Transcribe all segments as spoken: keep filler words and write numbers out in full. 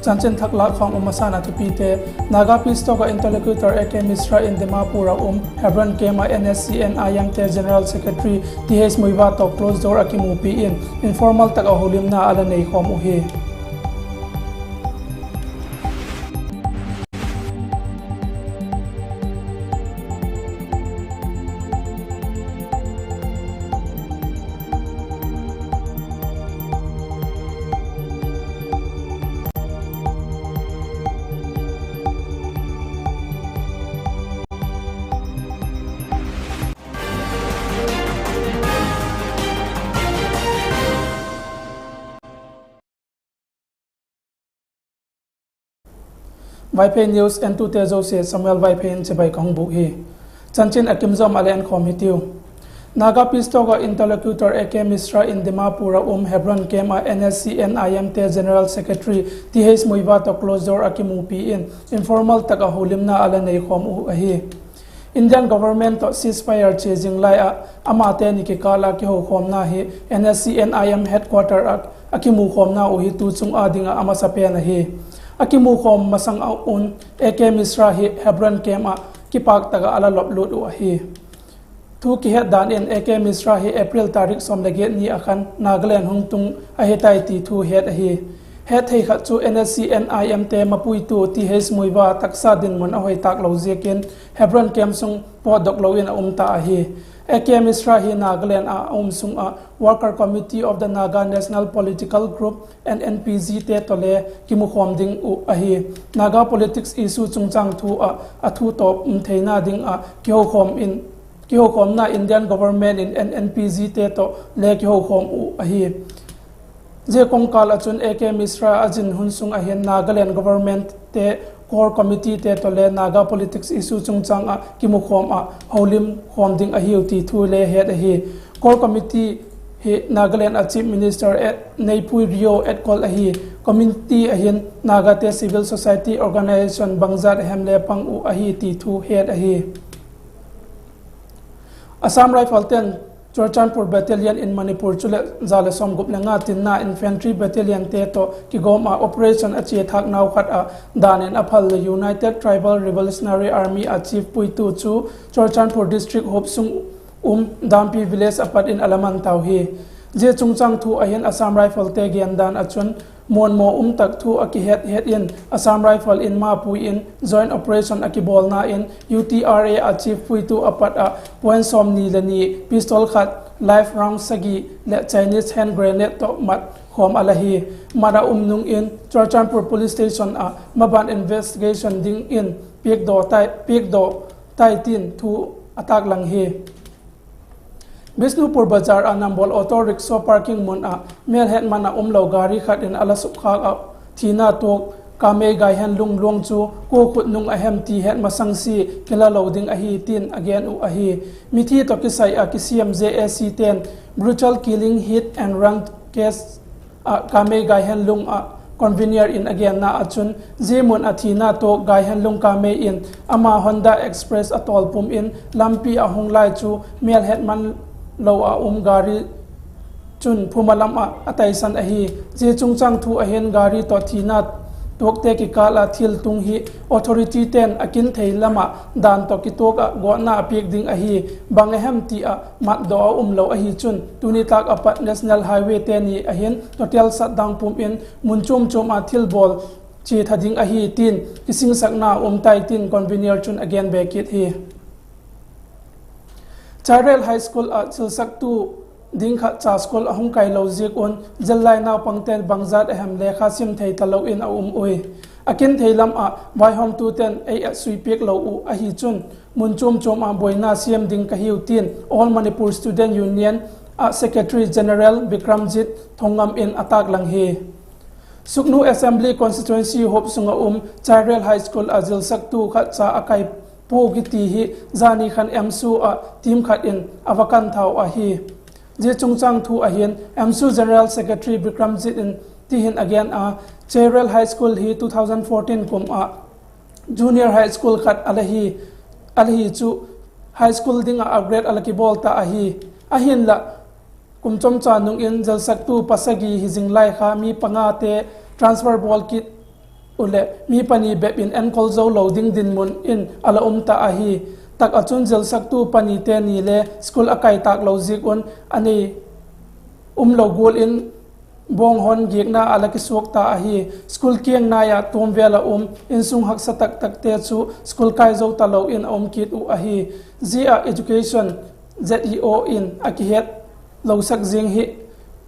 Chanchin thak lâkkhawm um masâng a thupite. Naga Peace Talk ah interlocutor A K Mishra in Dimapur ah um Hebron camp ah N S C N I M te General Secretary T H Muivah tawh closed door a kimupi in informal tak ah holimna a la neikhawm uh hi. Vaiphei News entute zosia Samuel Vaiphei in chibai ka hung bûk hi. Chanchin a kim zawm a le enkhawm hitiu. Naga Peace Talk ah interlocutor A K Mishra in Dimapur ah um Hebron camp ah N S C N I M te General Secretary T H Muivah tawh closed door a kimupi in informal tak ah holimna a la neikhawm uh ahi. Indian government tawh ceasefire chia zing lai ah amate ni kikâl ah kihokhawmna hi N S C N I M headquarter ah a kimukhawmna uh hi tu chung â ding ah a masapen ahi. A kimukhawm masang ah un A K Mishra hi Hebron camp ah kipâk tak ah a la lop lut uh ahi. Thu kihet dan in A K Mishra hi April tarik sawm le giat ni ah khan Nagaland hung tung ahi tai ti thu het ahi. Hetthei khat chu N S C N I M te mapuitu T H Muivah taksa dinmun a hoi tâk lo ziakin Hebron camp sung pawtdok lo in a um ta ahi. A K Mishra hi Nagaland ah a um sung ah Worker Committee of the Naga National Political Group, N N P G te tawh le kimukhawm ding uh ahi. Naga politics issue chungchâng thu ah a thu tawp um theina ding ah kihokhawmna Indian government in N N P G te tawh le kihokhawm uh ahi. Zia kawngkâl ah chun A K Mishra a zin hun sung ah hin Nagaland government te, core committee te tawh le Naga politics issue chungchâng ah kimukhawm ah holim khawm ding ahiu ti thu le het ahi. Core committee hi Nagaland ah Chief Minister Neiphiu Rio etkol ahi. Committee ah hin Nagate civil society organisation bangzat a hem le pang uh ahi ti thu het ahi. Assam Rifles ten Churachandpur Battalion in Manipur chu leh za leh sawmgup le nga tinna infantry battalion te tawh kigawm ah operation a chia thâk nau khat ah dan in a phal le United Tribal Revolutionary Army a chief puitu chu Churachandpur district huap sung um Dampi village a pat in a la man tau hi. Zia chungchâng thu ah hin Assam Rifles te gendan ah chun muanmaw um tak thu a kihet het in Assam Rifles in mapui in joint operation a kibawlna in U T R A a chief puitu a pat ah point sawmni le ni, pistol khat, live round sagi leh Chinese hand grenade tawh mat khawm a la hi. Mat a um nung in Churachandpur Police Station ah maban investigation dingin piakdaw tai tin thu a tâklang hi. Bishnupur Bazar ah Nambol auto rickshaw parking mun ah mêlhet man ah umlo gari khat in a la sukkhâk ah thina tuak Kamei Gaihenlung luang chu kua khut nung a hem ti het masang sia kila lo ding ahi tin a gen uh ahi. Mithi tawh kisai ah kisiam J A C ten brutal killing hit and run case ah Kamei Gaihenlung ah convener in a genna ah chun zia mun ah thina tuak Gaihenlung Kamei in ama Honda Express a tawl pum in lampi ah hung lai chu mêlhet man lo ah um gari chun phuma lam ah a taisan ahi. Zia chungchâng thu ah hin gari tawh thina tuakte kikâl ah thil tung hi authority ten a kin thei lam ah dan tawh kituak ah gawtna a piak ding ahi. Bang a hem ti ah matdaw a umlo ahi chun tuni tâk a pat National Highway te ni ah hin total shutdown pum in mun chuam chuam ah thilbawl chia tha ding ahi tin kisingsakna um tai tin convener chun a gen be kit hi. Chairel High School ah zilsaktu ding khat cha school a hung kailo ziak un zillai naupangte bangzat a hem lekha sim thei talo in a um ui. A kin thei lam ah vaihawmtute'n ei et suipiak lo uh ahi chun mun chuam chuam ah buaina siam ding ka hiu tin All Manipur Student Union ah Secretary General Bikramjit Thongngam in a tâklang hi. Sugnu Assembly Constituency huap sung ah um Chairel High School ah zilsaktu khat cha a kai pua kiti hi zani khan AMSU ah team khat in a va kan thau ahi. Zia chungchâng thu ah hin AMSU General Secretary Bikramjit in ti hin a gen a, Chairel High School hi two thousand fourteen kum ah junior high school khat a la hi, a la hi chu high school ding ah upgrade a la kibawl ta ahi. Ahinla kum chomcha nung in zilsaktu pasagi hi zing lai kha mi pangate transfer bawl kit uleh mi pani bep in enkol zo lo ding dinmun in a la um ta ahi. Tak ah chun zilsaktu panite ni le school a kai tâk lo ziak un a nei um lo gual in bawng hon giakna a la kisuak ta ahi. School kiang nai ah tuam vêl ah um insung haksa tak takte chu school kai zo talo in a um kit uh ahi. Zia ah education Z E O in a kihet lo sak ziang hi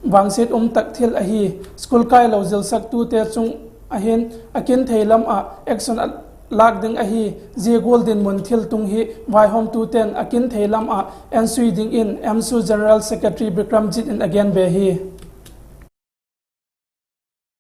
vangsiat um tak thil ahi. School kai lo zilsaktute chung ah hin a kin thei lam ah action a lâk ding ahi. Zia gual dinmun thiltung hi vaihawmtute'n a kin thei lam ah ensui dingin AMSU General Secretary Bikramjit in a gen be hi.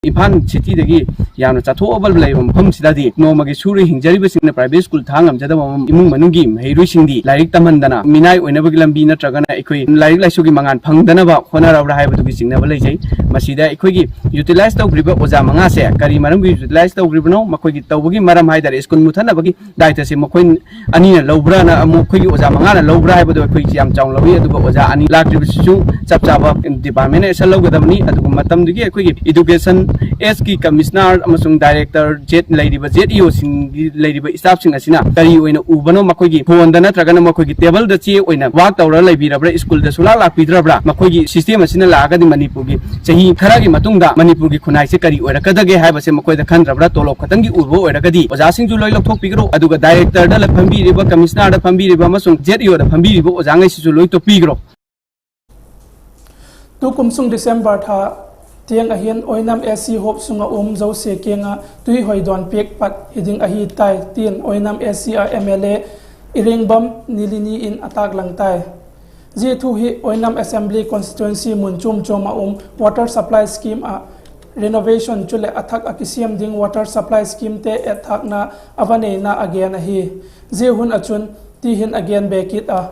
Imphal ꯁꯤꯇꯤꯗꯒꯤ ꯌꯥꯝꯅ ꯆꯠꯊꯣꯛꯑꯕ ꯂꯩꯕ ꯃꯐꯝꯁꯤꯗꯗꯤ ꯅꯣꯡꯃꯒꯤ ꯁꯨꯔ ꯍꯤꯡꯖꯔꯤꯕꯁꯤꯡꯅ private school ꯊꯥ ꯉꯝꯖꯗꯕ ꯏꯃꯨꯡ ꯃꯅꯨꯡꯒꯤ ꯃꯍꯩꯔꯣꯏꯁꯤꯡꯗꯤ ꯂꯥꯏꯔꯤꯛ ꯇꯝꯍꯟꯗꯅ ꯃꯤꯅꯥꯏ ꯑꯣꯏꯅꯕꯒꯤ ꯂꯝꯕꯤ ꯅꯠꯇ꯭ꯔꯒꯅ ꯑꯩꯈꯣꯏ ꯂꯥꯏꯔꯤꯛ ꯂꯥꯏꯁꯨꯒꯤ ꯃꯉꯥꯜ ꯐꯪꯗꯅꯕ ꯍꯣꯠꯅꯔꯕ꯭ꯔꯥ ꯍꯥꯏꯕꯗꯨꯒꯤ ꯆꯤꯡꯅꯕ ꯂꯩꯖꯩ꯫ ꯃꯁꯤꯗ ꯑꯩꯈꯣꯏꯒꯤ ꯌꯨꯇꯤꯂꯥꯏꯁ ꯇꯧꯗ꯭ꯔꯤꯕ ꯑꯣꯖꯥ ꯃꯉꯥꯁꯦ ꯀꯔꯤ ꯃꯔꯝꯒꯤ ꯌꯨꯇꯤꯂꯥꯏꯁ ꯇꯧꯗ꯭ꯔꯤꯕꯅꯣ, ꯃꯈꯣꯏꯒꯤ ꯇꯧꯕꯒꯤ ꯃꯔꯝ ꯍꯥꯏꯇꯥꯔꯦ, ꯁ꯭ꯀꯨꯜ ꯃꯨꯠꯊꯠꯅꯕꯒꯤ ꯗꯥꯏꯇꯁꯦ ꯃꯈꯣꯏ ꯑꯅꯤꯅ ꯂꯧꯕ꯭ꯔꯥꯅ ꯑꯃꯨꯛ ꯑꯩꯈꯣꯏꯒꯤ ꯑꯣꯖꯥ ꯃꯉꯥꯅ ꯂꯧꯕ꯭ꯔꯥ ꯍꯥꯏꯕꯗꯣ ꯑꯩꯈꯣꯏꯁꯤ ꯌꯥꯝ ꯆꯥꯎꯅ ꯂꯧꯏ꯫ ꯑꯗꯨꯒ ꯑꯣꯖꯥ ꯑꯅꯤ ꯂꯥꯛꯇ꯭ꯔꯤꯕꯁꯤꯁꯨ ꯆꯞ ꯆꯥꯕ department action ꯂꯧꯒꯗꯕꯅꯤ꯫ ꯑꯗꯨꯒ ꯃꯇꯝꯗꯨꯒꯤ ꯑꯩꯈꯣꯏꯒꯤ education S ꯀꯤ commissioner ꯑꯃꯁꯨꯡ director Z ꯂꯩꯔꯤꯕ Z E O ꯁꯤꯡꯒꯤ ꯂꯩꯔꯤꯕ staff ꯁꯤꯡ ꯑꯁꯤꯅ ꯀꯔꯤ ꯑꯣꯏꯅ ꯎꯕꯅꯣ, ꯃꯈꯣꯏꯒꯤ ꯐꯣꯟꯗ ꯅꯠꯇ꯭ꯔꯒꯅ ꯃꯈꯣꯏꯒꯤ ꯇꯦꯕꯜꯗ ꯆꯦ ꯑꯣꯏꯅ work ꯇꯧꯔ ꯂꯩꯕꯤꯔꯕ꯭ꯔꯥ, ꯁ꯭ꯀꯨꯜꯗ ꯁꯨꯂꯥꯛ ꯂꯥꯛꯄꯤꯗ꯭ꯔꯕ꯭ꯔꯥ? ꯃꯈꯣꯏꯒꯤ system ꯑꯁꯤꯅ ꯂꯥꯛꯑꯒꯗꯤ ꯃꯅꯤꯄꯨꯔꯒꯤ ꯆꯍꯤ ꯈꯔꯒꯤ ꯃꯇꯨꯡꯗ ꯃꯅꯤꯄꯨꯔꯒꯤ ꯈꯨꯟꯅꯥꯏꯁꯦ ꯀꯔꯤ ꯑꯣꯏꯔꯛꯀꯗꯒꯦ ꯍꯥꯏꯕꯁꯦ ꯃꯈꯣꯏꯗ ꯈꯟꯗ꯭ꯔꯕ꯭ꯔꯥ? ꯇꯣꯂꯣꯞ ꯈꯛꯇꯪꯒꯤ ꯎꯕ ꯑꯣꯏꯔꯒꯗꯤ ꯑꯣꯖꯥꯁꯤꯡꯁꯨ ꯂꯣꯏ ꯂꯧꯊꯣꯛꯄꯤꯈ꯭ꯔꯣ, ꯑꯗꯨꯒ director ꯗ ꯐꯝꯕꯤꯔꯤꯕ, commissioner ꯗ ꯐꯝꯕꯤꯔꯤꯕ ꯑꯃꯁꯨꯡ Z E O ꯗ ꯐꯝꯕꯤꯔꯤꯕ ꯑꯣꯖꯥꯉꯩꯁꯤꯁꯨ ꯂꯣꯏ ꯇꯣꯛꯄꯤꯈ꯭ꯔꯣ꯫ ꯇꯨ ꯀꯨꯝꯁꯨꯡ December ꯊꯥ ꯇꯦꯡ ꯑꯍꯤꯟ ꯑꯣꯏꯅꯝ S C ꯍꯣꯞ ꯁꯨꯡ ꯑ ꯎꯝ ꯖꯧꯁꯦ ꯀꯦꯡ ꯑ ꯇꯨꯏ ꯍꯣꯏꯗꯣꯟ ꯄꯦꯛ ꯄꯠ ꯍꯤꯗꯤꯡ ꯑꯍꯤ ꯇꯥꯏ ꯇꯤꯟ ꯑꯣꯏꯅꯝ S C uh M L A ꯏꯔꯦꯡꯕꯝ ꯅꯤꯂꯤꯅꯤ ꯏꯟ ꯑꯇꯥꯛ ꯂꯪ ꯇꯥꯏ꯫ ꯖꯤ ꯊꯨ ꯍꯤ ꯑꯣꯏꯅꯝ Assembly Constituency ꯃꯨꯟ ꯆꯨꯝ ꯆꯨꯝ ꯑ ꯎꯝ water supply scheme ꯑ renovation ꯆꯨꯂꯦ ꯑꯊꯛ ꯑ ꯀꯤꯁꯤꯌꯝ ꯗꯤꯡ water supply scheme ꯇꯦ ꯑꯦꯠ ꯊꯥꯛꯅ ꯑꯕꯅꯦꯅ ꯑꯒꯦꯟ ꯑꯍꯤ꯫ ꯖꯤ ꯍꯨꯟ ꯑꯆꯨꯟ ꯇꯤ ꯍꯤꯟ ꯑꯒꯦꯟ ꯕꯦꯀꯤꯠ ꯑ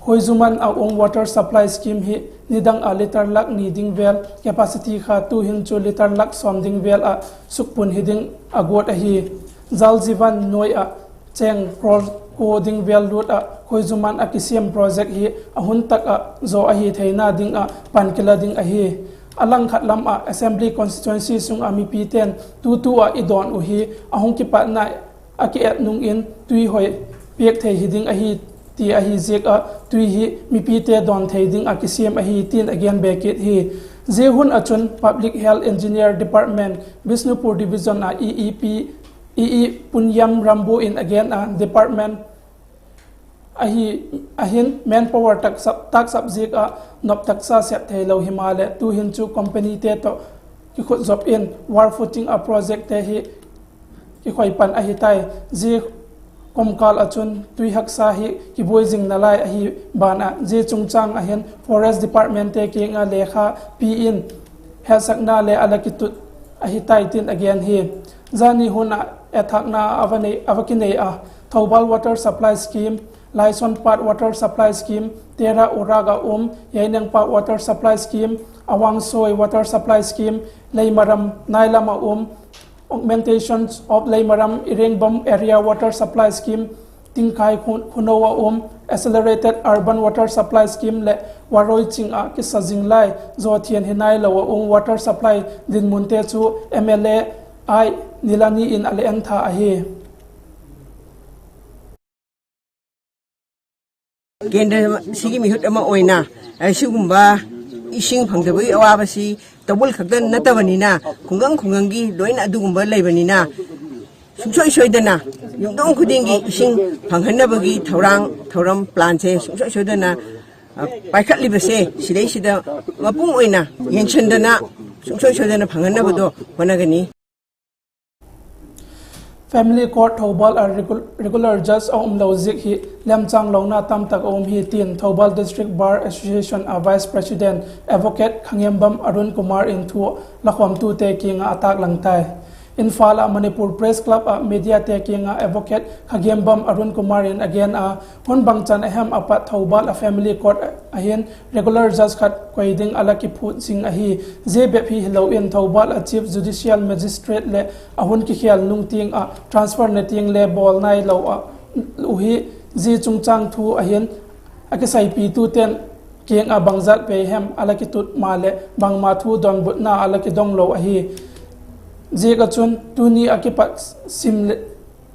ꯍꯣꯏꯖꯨꯃꯟ ꯑ ꯎꯝ water supply scheme ꯍꯤ ꯅꯤꯗꯪ ꯑ litre ꯂꯥꯛ ꯅꯤ ꯗꯤꯡ ꯕꯦꯜ capacity ꯈꯥ ꯇꯨ ꯍꯤꯟ ꯆꯨ litre ꯂꯥꯛ ꯁꯣꯝ ꯗꯤꯡ ꯕꯦꯜ ꯑ ꯁꯨꯛꯄꯨꯟ ꯍꯤꯗꯤꯡ ꯑꯒꯣꯠ ꯑꯍꯤ꯫ Jal Jeevan ꯅꯣꯏ ꯑ ꯆꯦꯡ ꯀ꯭ꯔꯣꯔ ꯀꯣ ꯗꯤꯡ ꯕꯦꯜ ꯂꯨꯠ ꯑ ꯍꯣꯏꯖꯨꯃꯟ ꯑ ꯀꯤꯁꯤꯌꯝ project ꯍꯤ ꯑꯍꯨꯟ ꯇꯛ ꯑ ꯖꯣ ꯑꯍꯤ ꯊꯦꯡꯅ ꯗꯤꯡ ꯑ ꯄꯟ ꯀꯤꯂ ꯗꯤꯡ ꯑꯍꯤ꯫ ꯑꯂꯪ ꯈꯠ ꯂꯝ ꯑ Assembly Constituency ꯁꯨꯡ ꯑ ꯃꯤꯄꯤꯇꯦꯟ ꯇꯨ ꯇꯨ ꯑ ꯏꯗꯣꯟ ꯎꯍꯤ ꯑꯍꯨꯡ ꯀꯤꯄꯠꯅ ꯑ ꯀꯤ ꯑꯦꯠ ꯅꯨꯡ ꯏꯟ ꯇꯨꯏ ꯍꯣꯏ ꯄꯦꯛ ꯊꯦ ꯍꯤꯗꯤꯡ ꯑꯍꯤ ꯇꯤ ꯑꯍꯤ ꯖꯦꯛ ꯑ ꯇꯨꯏ ꯍꯤ ꯃꯤꯄꯤꯇꯦ ꯗꯣꯟ ꯊꯦ ꯍꯤꯗꯤꯡ ꯑ ꯀꯤꯁꯤꯌꯝ ꯑꯍꯤ ꯇꯤꯟ ꯑꯒꯦꯟ ꯕꯦꯀꯤꯠ ꯍꯤ꯫ ꯖꯤ ꯍꯨꯟ ꯑꯆꯨꯟ Public Health Engineer Department Bishnupur Division uh E E P, E E Punyam Rambu in again a department ahi, ahin manpower tak sap, tak sap ziak a nop taksa sep thei lo hima le tu hin chu company te to kikhut zop in war footing a project te hi kikhoi pan ahi tai. Zi komkal a chun tui haksa hi kibuai zing nalai ahi ban a zi chungchang ahin forest department te kiang a lekha pi in hetsakna le a la kitut ahi tai tin a gen hi. Zani hun a ethakna a va nei, a va kinei a, Thoubal Water Supply Scheme, Laisonpat Water Supply Scheme, Tera Uraga um, Yainengpa Water Supply Scheme, Awangsoi Water Supply Scheme, Leimaram Nailam a um, Augmentation of Leimaram Irengbom Area Water Supply Scheme, Tingkai Khu-, Khunou a um, Accelerated Urban Water Supply Scheme le Waroi Ching a kisa zing lai, Zothian Hinai lo a um water supply dinmun te chu M L A I Nilani in a le en tha ahi. ꯀꯦꯟꯗ꯭ꯔꯁꯤꯒꯤ ꯃꯤꯍꯨꯠ ꯑꯃ ꯑꯣꯏꯅ ꯑꯁꯤꯒꯨꯝꯕ ꯏꯁꯤꯡ ꯐꯪꯗꯕꯒꯤ ꯑꯋꯥꯕꯁꯤ ꯇꯧꯕꯜ ꯈꯛꯇ ꯅꯠꯇꯕꯅꯤꯅ, ꯈꯨꯡꯒꯪ ꯈꯨꯡꯒꯪꯒꯤ ꯂꯣꯏꯅ ꯑꯗꯨꯒꯨꯝꯕ ꯂꯩꯕꯅꯤꯅ, ꯁꯨꯡꯁꯣꯏ ꯁꯣꯏꯗꯅ ꯌꯨꯝꯊꯣꯡ ꯈꯨꯗꯤꯡꯒꯤ ꯏꯁꯤꯡ ꯐꯪꯍꯟꯅꯕꯒꯤ ꯊꯧꯔꯥꯡ, ꯊꯧꯔꯝ, ꯄ꯭ꯂꯥꯟꯁꯦ ꯁꯨꯡꯁꯣꯏ ꯁꯣꯏꯗꯅ, ꯑ, ꯄꯥꯏꯈꯠꯂꯤꯕꯁꯦ ꯁꯤꯗꯩꯁꯤꯗ ꯃꯄꯨꯡ ꯑꯣꯏꯅ ꯌꯦꯡꯁꯤꯟꯗꯅ ꯁꯨꯡꯁꯣꯏ ꯁꯣꯏꯗꯅ ꯐꯪꯍꯟꯅꯕꯗꯣ ꯍꯣꯠꯅꯒꯅꯤ꯫ Family Court Thoubal a regul-, regular judge a um lo zik hi lemchang lona tam tak a um hi tin Thoubal District Bar Association a Vice President Advocate Khangembam Arun Kumar in thu lakhawmtute kiang a a taklang tai. Imphal a Manipur Press Club a media te kiang a Advocate Khangembam Arun Kumar in a gen a, hun bangchan a hem a pat Thoubal a Family Court a hin regular judge khat koi ding a la kiphut zing ahi. Zia bep hi hilo in Thoubal a Chief Judicial Magistrate le a hun kikhel nung tiang a transfer na tiang le bawl nai lo a, uhi zi chungchang thu a hin a kisaipituten kiang a bangzat vei hem a la kitut ma le bangma thu donbutna a la kidong lo ahi. Ziak ah chun tuni a kipat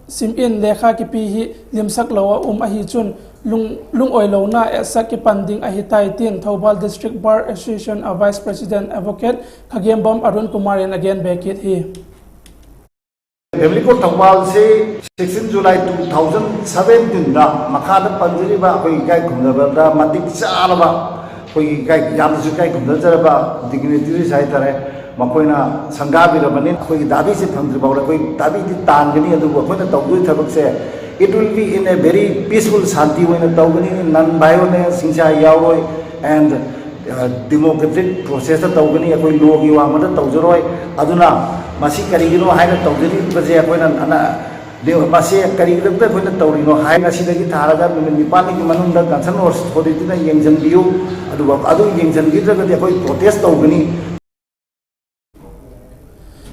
sim in lekha kipi hi limsak lo ah um ahi chun, lung, lungawilona etsak kipan ding ahi tai tin Thoubal District Bar Association a Vice President Advocate Khagembam Arun Kumar in a gen be kit hi. Family Court Thoubal se sixteen July two thousand seventeen da ꯃꯈꯥꯗ ꯄꯟꯖꯔꯤꯕ ꯑꯩꯈꯣꯏꯒꯤ ꯏꯀꯥꯏ ꯈꯨꯝꯅꯕꯗ ꯃꯇꯤꯛ ꯆꯥꯔꯕ, ꯑꯩꯈꯣꯏꯒꯤ ꯏꯀꯥꯏ, ꯌꯥꯝꯅꯁꯨ ꯏꯀꯥꯏ ꯈꯨꯝꯅꯖꯔꯕ dignitaries ꯍꯥꯏꯇꯥꯔꯦ, ꯃꯈꯣꯏꯅ ꯁꯪꯒꯥꯕꯤꯔꯕꯅꯤ꯫ ꯑꯩꯈꯣꯏꯒꯤ ꯗꯥꯕꯤꯁꯦ ꯐꯪꯗ꯭ꯔꯤ ꯐꯥꯎꯗ ꯑꯩꯈꯣꯏ ꯗꯥꯕꯤꯗꯤ ꯇꯥꯟꯒꯅꯤ, ꯑꯗꯨꯕꯨ ꯑꯩꯈꯣꯏꯅ ꯇꯧꯗꯣꯏ ꯊꯕꯛꯁꯦ, it will be in a very peaceful, ꯁꯥꯟꯇꯤ ꯑꯣꯏꯅ ꯇꯧꯒꯅꯤ, non violence, ꯍꯤꯡꯁꯥ ꯌꯥꯎꯔꯣꯏ, and democratic process ꯇ ꯇꯧꯒꯅꯤ, ꯑꯩꯈꯣꯏ law ꯒꯤ ꯋꯥꯡꯃꯗ ꯇꯧꯖꯔꯣꯏ꯫ ꯑꯗꯨꯅ ꯃꯁꯤ ꯀꯔꯤꯒꯤꯅꯣ ꯍꯥꯏꯅ ꯇꯧꯖꯔꯤꯕꯁꯦ ꯑꯩꯈꯣꯏꯅ ꯑꯅ-, ꯃꯁꯤ ꯀꯔꯤꯒꯤꯗꯃꯛꯇ ꯑꯩꯈꯣꯏꯅ ꯇꯧꯔꯤꯅꯣ ꯍꯥꯏ, ꯉꯁꯤꯗꯒꯤ ꯊꯥꯔꯒ ꯅꯨꯃꯤꯠ ꯅꯤꯄꯥꯟꯒꯤ ꯃꯅꯨꯡꯗ concerned authority ꯅ ꯌꯦꯡꯁꯤꯟꯕꯤꯌꯨ, ꯑꯗꯨꯒ ꯑꯗꯨ ꯌꯦꯡꯁꯤꯟꯕꯤꯗ꯭ꯔꯒꯗꯤ ꯑꯩꯈꯣꯏ protest ꯇꯧꯒꯅꯤ꯫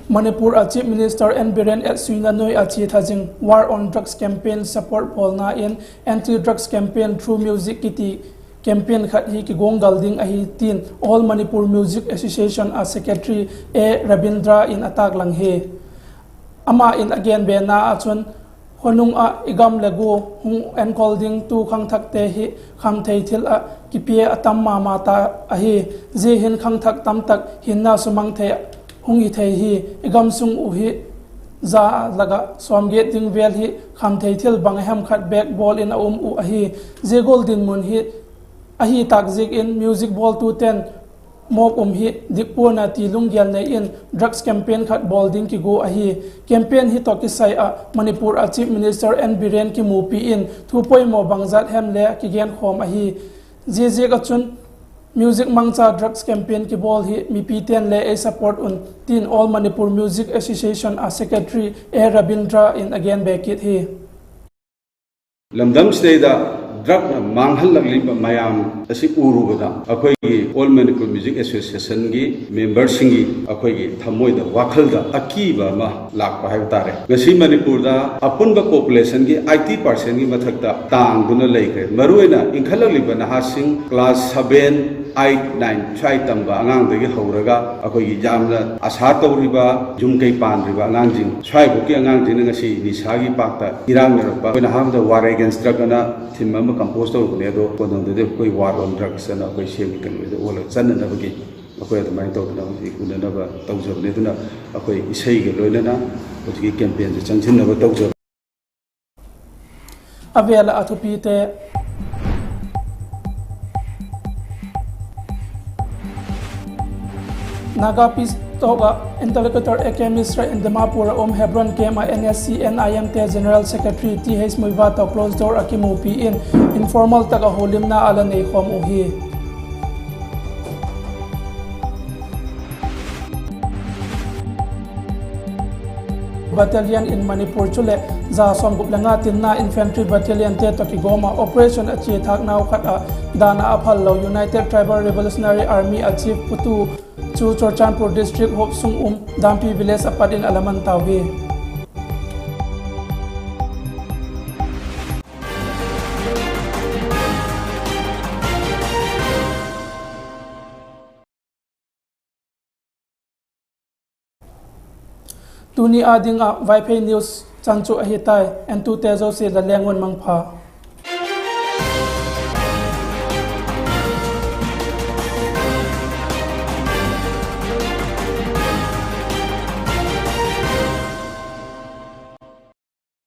Manipur a Chief Minister N Biren et suina nuai a chia thazing War on Drugs campaign support bawlna in Anti Drugs Campaign Through Music kiti campaign khat hi kiguanggal ding ahi tin All Manipur Music Association a Secretary A Rabindra in a taklang hi. Ama in a gen bena ah chun, khonung ah i gam le gu hung enkol ding tu khangthakte hi khamthei thil ah kipia a tam ma ma ta ahi. Zia hin khangthak tamtak hinna sumang thei hung hi thei hi. I gam sung uh hi za lak ah sawmgiat ding vêl hi khamthei thil bang a hem khat bêk bawl in a um uh ahi. Zia gual dinmun hi ahi tâk ziakin music bawltute'n mawk um hi dik pua'n a ti lunggel nei in drugs campaign khat bawl ding kigua ahi. Campaign hi tawh kisai ah Manipur a Chief Minister N Biren kimupi in thu poimaw bangzat hem le kigenkhawm ahi. Ziaziak ah chun music mangcha drugs campaign kibawl hi mipite'n le ei support un tin All Manipur Music Association a Secretary A Rabindra in a gen be kit hi. ꯂꯝꯗꯝꯁꯤꯗꯩꯗ ꯗ꯭ꯔꯒꯅ ꯃꯥꯡꯍꯜꯂꯛꯂꯤꯕ ꯃꯌꯥꯝ ꯑꯁꯤ ꯎꯔꯨꯕꯗ, ꯑꯩꯈꯣꯏꯒꯤ All Manipur Music Associationꯒꯤ memberꯁꯤꯡꯒꯤ ꯑꯩꯈꯣꯏꯒꯤ ꯊꯃꯣꯏꯗ, ꯋꯥꯈꯜꯗ ꯑꯀꯤꯕ ꯑꯃ ꯂꯥꯛꯄ ꯍꯥꯏꯕ ꯇꯥꯔꯦ꯫ ꯉꯁꯤ ꯃꯅꯤꯄꯨꯔꯗ ꯑꯄꯨꯟꯕ populationꯒꯤ eighty percentꯒꯤ ꯃꯊꯛꯇ ꯇꯥꯡꯗꯨꯅ ꯂꯩꯈ꯭ꯔꯦ꯫ ꯃꯔꯨꯑꯣꯏꯅ ꯏꯟꯈꯠꯂꯛꯂꯤꯕ ꯅꯍꯥꯁꯤꯡ class seven, eight, nine ꯁ꯭ꯋꯥꯏ ꯇꯝꯕ ꯑꯉꯥꯡꯗꯒꯤ ꯍꯧꯔꯒ ꯑꯩꯈꯣꯏꯒꯤ ꯌꯥꯝꯅ ꯑꯁꯥ ꯇꯧꯔꯤꯕ, ꯌꯨꯝ ꯀꯩ ꯄꯥꯟꯗ꯭ꯔꯤꯕ ꯑꯉꯥꯡꯁꯤꯡ, ꯁ꯭ꯋꯥꯏꯐꯥꯎꯀꯤ ꯑꯉꯥꯡꯁꯤꯡꯅ ꯉꯁꯤ ꯅꯤꯁꯥꯒꯤ ꯄꯥꯛꯇ ꯏꯔꯥꯡꯅꯔꯛꯄ꯫ ꯑꯩꯈꯣꯏꯅ ꯑꯍꯥꯟꯕꯗ War Against Drug ꯑꯅ theme ꯑꯃ compose ꯇꯧꯔꯨꯕꯅꯦ, ꯑꯗꯣ ꯀꯣꯟꯅꯊꯪꯗꯗꯤ ꯑꯩꯈꯣꯏ War on Drugs ꯑꯅ ꯑꯩꯈꯣꯏ ꯁꯦꯝꯒꯦ ꯀꯩꯅꯣꯗ ꯑꯣꯜꯂꯒ ꯆꯠꯅꯅꯕꯒꯤ ꯑꯩꯈꯣꯏ ꯑꯗꯨꯃꯥꯏꯅ ꯇꯧꯗꯅ ꯍꯧꯖꯤꯛ ꯎꯅꯅꯕ ꯇꯧꯖꯕꯅꯦ꯫ ꯑꯗꯨꯅ ꯑꯩꯈꯣꯏ ꯏꯁꯩꯒ ꯂꯣꯏꯅꯅ ꯍꯧꯖꯤꯛꯀꯤ campaignꯁꯦ ꯆꯪꯁꯤꯟꯅꯕ ꯇꯧꯖꯕꯅꯤ꯫ ꯑꯕꯦꯜ ꯑꯊꯨꯄꯤꯇꯦ꯫ Naga Peace Talk ah Interlocutor A K Mishra in Dimapur a um Hebron Camp a N S C N I M te General Secretary Th Muivah tawh closed door a kimupi in informal tak ah holimna a la neikhawm uhi. Battalion in Manipur chuleh za sawmgup le nga tinna Infantry Battalionte tawh kigawm ah operation a chia thâk nau khat ah dan ah a phal lo United Tribal Revolutionary Army a chief Pu Tu chu Churachandpur District huap sung um Dampi Village a pat in a la man tau hi. Tuni â ding ah Vaiphei News chan chu ahi tai. Entute zosia la leng un mangpha.